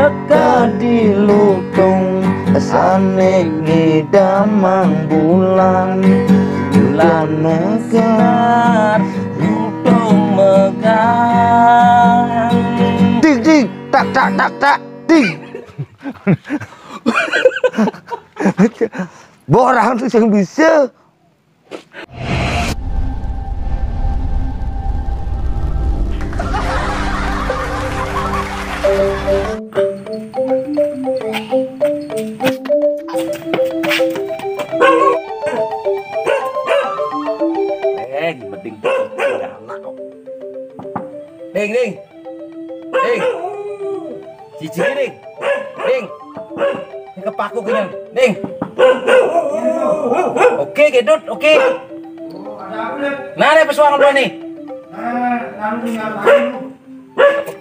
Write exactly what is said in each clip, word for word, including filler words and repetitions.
Kadi lutung, sané ngidamang bulan. Bulan megar, lutung megar. Ding, ding, tak, tak, tak, tak, ding. Borang tu sing bisa. Eh, mending galak kok. Ding, ding. Ding. Cici, ding. Ding. Ini kepaku kini, ding. Oke, gedut, oke. Nah, ada pesuang dua nih.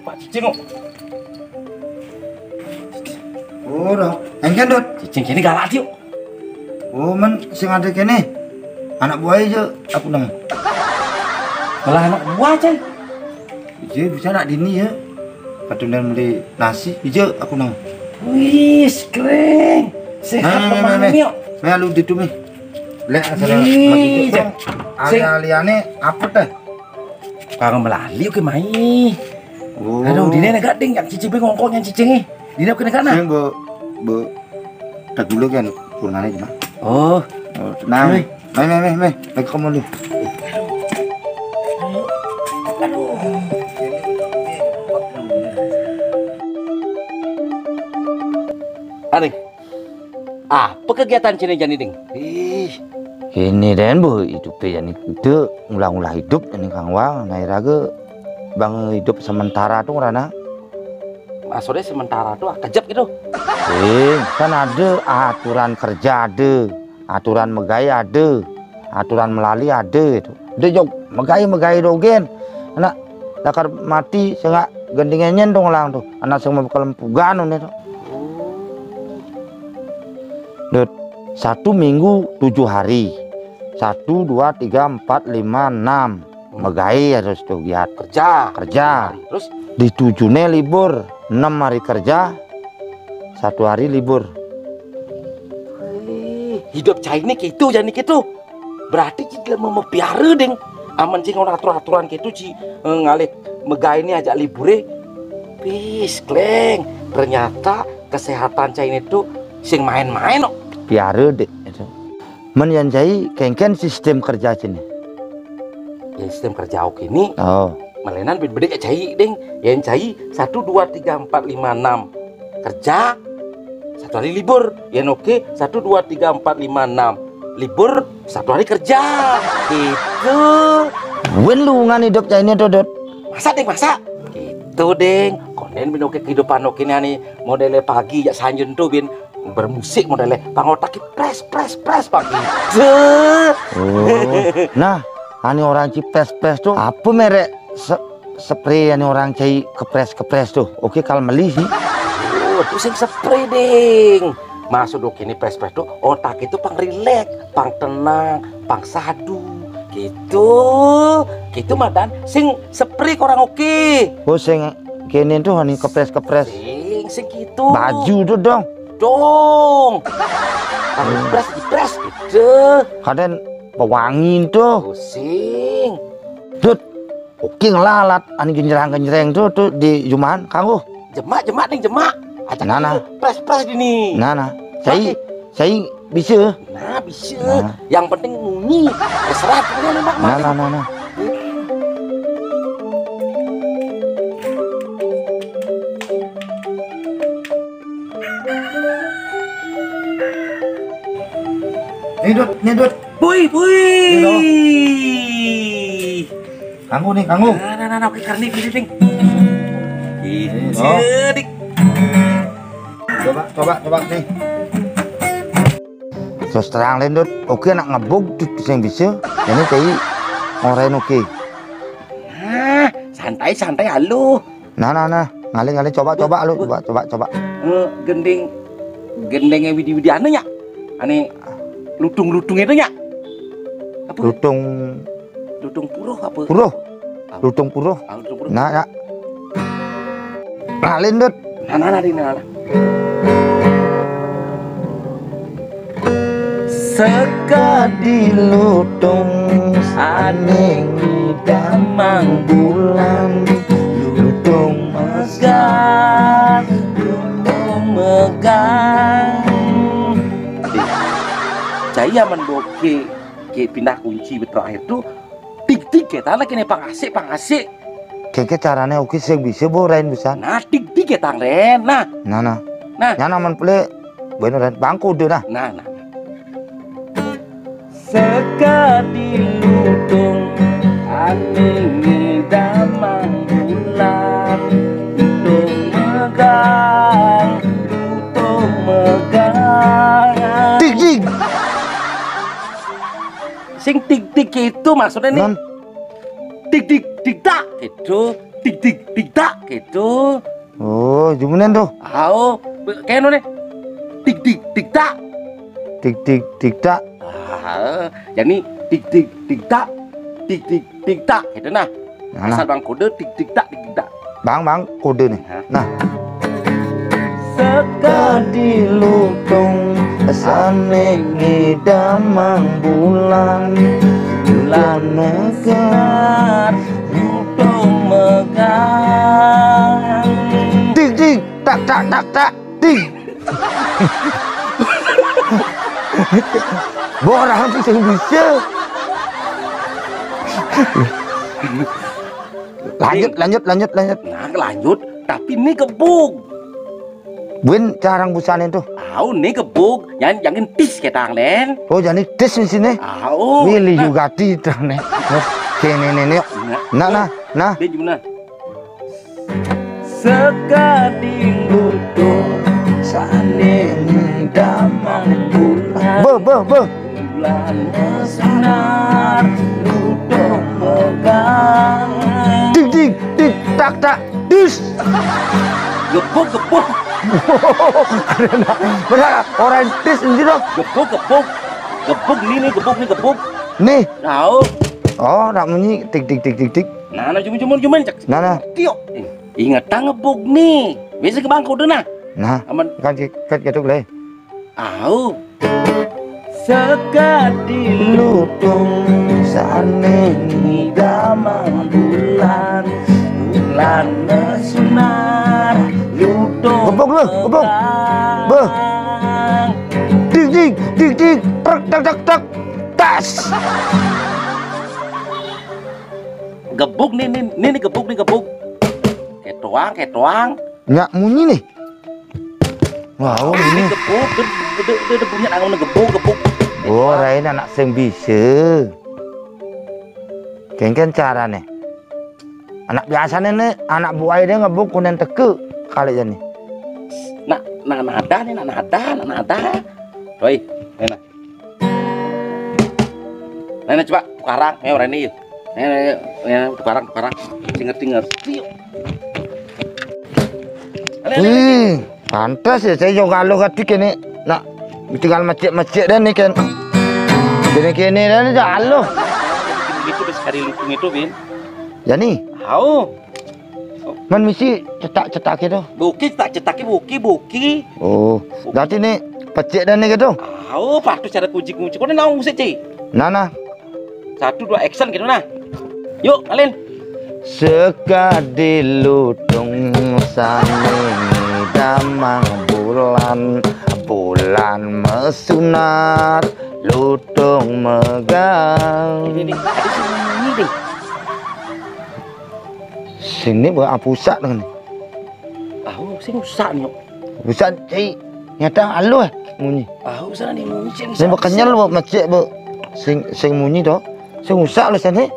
Pak Cicing kok. Oh, dah. Engken, Dut. Cicing kini galak, yuk. Oh, men sing ada kene. Anak buah aja aku nang. Malah anak buah, Cai. Iya, bisa nak dini ya. Kadundan beli nasi, iya aku nang. Wis, keren. Sehat. Nah, nah, nah, pemahaman nah, yuk. Nah, lu ditu mi. Lek ada. Ih, lagi itu, Cai. Sing. Alih-alihane apa teh? Kang melali oke mai. Oh. Aduh, dine negak ding yang cicing ngongkok yang cicing eh. Dine oke negak nah. Sing, Bu, Bu. Tak dulu kan kurangane cuma. Oh. Oh, tenang. Meh. Meh, meh, meh, meh. Lagi kamu lu. Aduh. Aneh. Apa kegiatan cine jani ding? Ih, ini den bu hidup jani itu ngulang-ulang hidup ini Kang Wal. Nah, iraga bang hidup sementara tuh ngerana. Maksudnya sementara tuh ah, kejep gitu. Eh, kan ada aturan kerja ada, aturan megai ada, aturan melali ada itu. Dia jok megai megai dogen. Anak lakar mati sengak gendingenyen dong lang tuh. Anak sing mau kelempugan ini tuh. Dut, satu minggu tujuh hari. Satu, dua, tiga, empat, lima, enam. Megai harus tuh giat. Kerja. Kerja. Terus? Di tujuhnya libur. Enam hari kerja, satu hari libur. Wih, hidup cai ini gitu, jadi gitu. Berarti ci dalam memelihara ding. Aman sing orang aturan-aturan gitu ci eh, ngalih megai ini ajak libure. Wis, kleng. Ternyata kesehatan cai ini tuh sing main-main kok. Piara dek itu. Men yang cai kengken sistem kerja sini. Ya sistem kerja oke ini. Oh. Melenan bed bedek cai ding. Yang cai satu dua tiga empat lima enam kerja, satu hari libur. Yang oke satu dua tiga empat lima enam libur, satu hari kerja. Gitu. Wen lu ngan hidup cai ini tuh, Dut. Masa ding masa? Gitu ding. Konden bin oke kehidupan oke ini nih. Modelnya pagi ya sanjun tuh bin bermusik modelnya pang otak pres pres pres pang gitu. Oh. Nah, ani orang ci pres pres tuh apa merek se spray ani orang cai kepres kepres tuh? Oke kalau meli sih. Oh, itu sing spray ding. Maksud oke ini pres pres tuh otak itu pang rilek, pang tenang, pang sadu gitu. Gitu madan sing spray orang oke. Oh sing kene tuh ani kepres kepres. Sing sing gitu. Baju tuh dong. Dong. Kan dipres, dipres gitu. Kadang pewangi tuh. Pusing. Dut. Oke ngelalat ani genjerang-genjereng tuh tuh di jumaan kanggo. Jemak, jemak nih, jemak. Ajak Nana. Pres, pres dini. Nana. Saya, saya bisa. Nah, bisa. Nah. Yang penting munyi. Terserah punya nih, Mak. Nana, nana. Nih, Dut, nih, Dut. Woi, woi. Nih, Dut. Kanggo nih, kanggo. Nah, nah, nah, nah, oke, karni, karni, ding. Nih, Dut. Dik. Coba, coba, coba nih. Terus terang, Lendut. Oke, anak ngebug, Dut, sing bisa. Ini kayak orang oke. Nah, santai, santai, halo. Nah, nah, nah. Ngalih, ngalih. Coba, coba, lu. Coba, coba, coba. Eh, gending, gendingnya Widi Widiana ya? Ane lutung-lutung itu ya? Apa? Lutung. Lutung puruh apa? Puruh. Ah. Lutung puruh. Ah, lutung puruh. Nah, ya. Ngalih, Dut. Nah, nah, nah, nah, nah. Sekadi lutung sané ngidamang bulan, lutung megang, lutung megang. Cai aman boké, ké pindah kunci terakhir tuh. Tig tig ké tang, kéné pangasik, pangasik. Kéngkén carané oké sing bisa, Bo, rain busan. Nah, tig tig ké tang, Ren. Nah. Nah, nah. Nah. Nyana aman pelé. Bueno, rain bangku deh, nah. Nah, nah, nah. Sekadi lutung ané ngidamang bulan, lutung megang, lutung megang. Tig tig. Sing tig tig itu maksudnya nih. Non. Tig tig tig tak gitu. Tig tig tig tak gitu. Oh, jumunan tuh. Au, kéno nih. Tig tig tig tak. Tig tig tig tak. Ah, jadi tig tig tig tak. Tig tig tig tak gitu nah. Nah, nah. Asal bang kode tig tig tak, tig tig tak. Bang, bang, kode nih. Hah? Nah. Sekadi lutung sané ngidamang bulan, bulan megang, lutung megang. Tig tig tak tak tak tak tig. Borang sih sing bisa. Lanjut, lanjut, lanjut, lanjut. Nah, lanjut. Tapi ini gebug. Buin carang busané tuh. Au, ini gebug. Jangan, jangan tis ketang, Den. Oh, jadi tis di sini. Au. Willy Yugati tuh nih. Kéné nih, nih. Nah, nah, nah. Dia gimana? Sekadi lutung sané ngidamang bulan. Beuh, beuh, beuh. Bulan mesunar, lutung megang. Tig tig tig tak tak. Dis. Gebug, gebug. Bener, orang tis ini loh. Gebug, gebug. Gebug nih, nih, gebug nih, gebug. Nih. Tahu. Oh, nak munyi tig tig tig tig tig. Nah, nah, cuman, cuman, cuman, cak. Nah, nah. Tio. Ingat, ngebug nih. Biasa ke bangku deh, nah. Nah. Aman. Kan, kan gitu, Le. Au. Sekadi lutung sané ngidamang bulan, bulan mesunar, lutung. Gebug lu, gebug. Beuh. Dik dik dik dik, trek trek trek trek. Tas. Gebug nih, nih, nih, nih gebug, nih gebug. Ketoang, ketoang. Nyak munyi nih. Wah, oh, ini. Gebug, gede, gede, gede, gede, bunyi angin gebug, gebug. Oh, rain anak sing bisa. Kéngkén carané. Anak biasané nih, anak buai dia ngebug kunen teke kali ya nih. Nak, nak nada nih, nak nada, nak nada. Woi, enak. Nah, nah, coba tukarang, ya, orang ini, yuk. Nah, nah, nah, nah, tukarang, tukarang. Sing ngerti, ngerti, yuk. Ih, pantas ya, saya juga lo ketik ini. Nak, tinggal mecek-mecek dan nih kan. Gini-gini dan aja lo. Gitu, terus sekali lutung itu, Bin. Ya nih. Au. Man misi cetak-cetak itu. Buki, cetak-cetak, buki, buki. Oh, berarti nih pecik dan nih gitu. Au, patuh cara kunci-kunci. Kau ni naung musik, Ci? Nah, nah. Satu, dua, action gitu, nah. Yuk, Alin. Sekadi lutung sané ngidamang bulan, bulan mesunar, lutung megang. Ini, ini, ada sing munyi, deh. Sini buat apa usak dengan ni? Au, sing usak ni, yuk. Usak, cai. Nyata aluh, eh, munyi. Au, sana ni munyi, sing usak. Sing berkenyal, bu, macet, bu. Sing, sing munyi, tu. Sing usak lah, sana.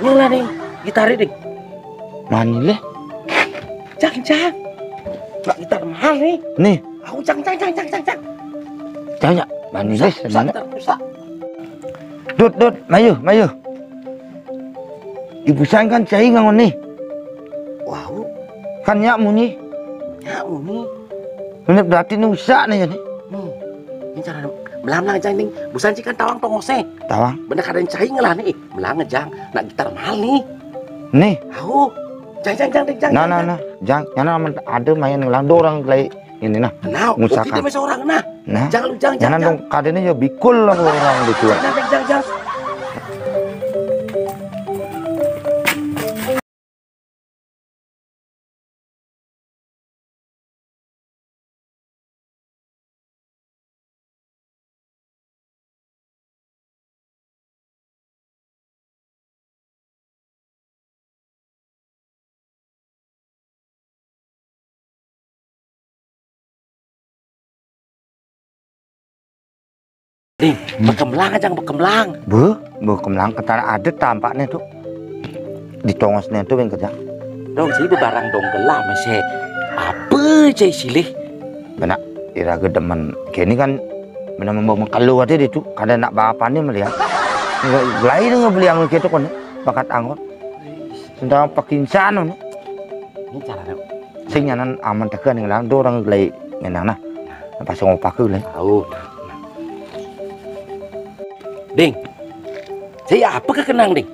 Ni lah, ni. Gitar ni. Mana, leh? Cang, cang. Nak gitar mahal, ni. Ni. Au, cang, cang, cang, cang, cang, cang. Cang, cang. Mana, leh? Usak, usak, sana. Gitar usak. Dut, Dut, mayu, mayu. Ibu sayang kan cai ngangon ni. Wau. Kan nyak munyi. Nyak munyi. Ini berarti ni usak ni, ni. Hmm. Ini cara belam lah, Jang, ning. Busan cai kan tawang tongose. Tawang. Bener kadang cai ngelah ni. Belang, Jang. Nak gitar mahal ni. Ni. Au. Jang, jang, jang, Ding, jang, Nah, jang, nah, jang. Nah. Jang, nyana amen ada main ngelang, dua orang gelai ini nah. Nah, ngusahakan. Kita masih orang nah. Nah. Jang, jang, jang, Nyana jang. Dong kadene ya bikul lah orang di tua. Jang, jang, jang, jang. Ding, hmm. Bekemlang aja, bekemlang. Be, bekemlang ketara ada tampaknya tuh. Di tongosnya tuh yang kerja. Dong, sih bebarang dong gelam sih. Apa cai silih? Benak, iraga demen. Kini kan benar membawa mengkalu aja itu. Kada nak bapané melihat. Lain ngebeli yang gitu kan. Bakat anggot. Sentang pakinsan. Ini caranya. Sing nyanan aman tekan yang lain tuh orang gelai ngenang nah. Pas ngopake lah. Tahu. Ding. Saya apa kekenang, Ding?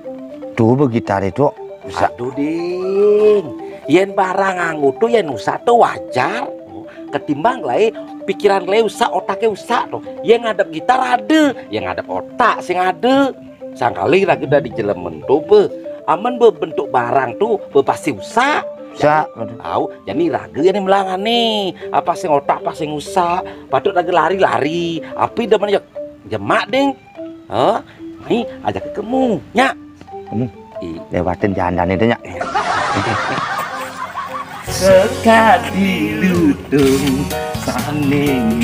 Tuh begitar itu. Usak. Aduh, Ding. Yen barang anggo tuh yen usak tuh wajar. Ketimbang lae pikiran lae usak, otaknya usak tuh. Yang ngadep gitar ada, yang ngadep otak sing ada. Sangkali lagi udah dijelemen tuh be. Aman be bentuk barang tuh be pasti usak. Usak, betul. Tahu, jadi raga ini melangane. Apa sing otak, apa sing usak. Patut lagi lari-lari. Api demen ya jemak, Ding. Hah? Mai ajak ke kemu, nya. Kemu. Lewatin jalan itu nya. Sekadi lutung saning.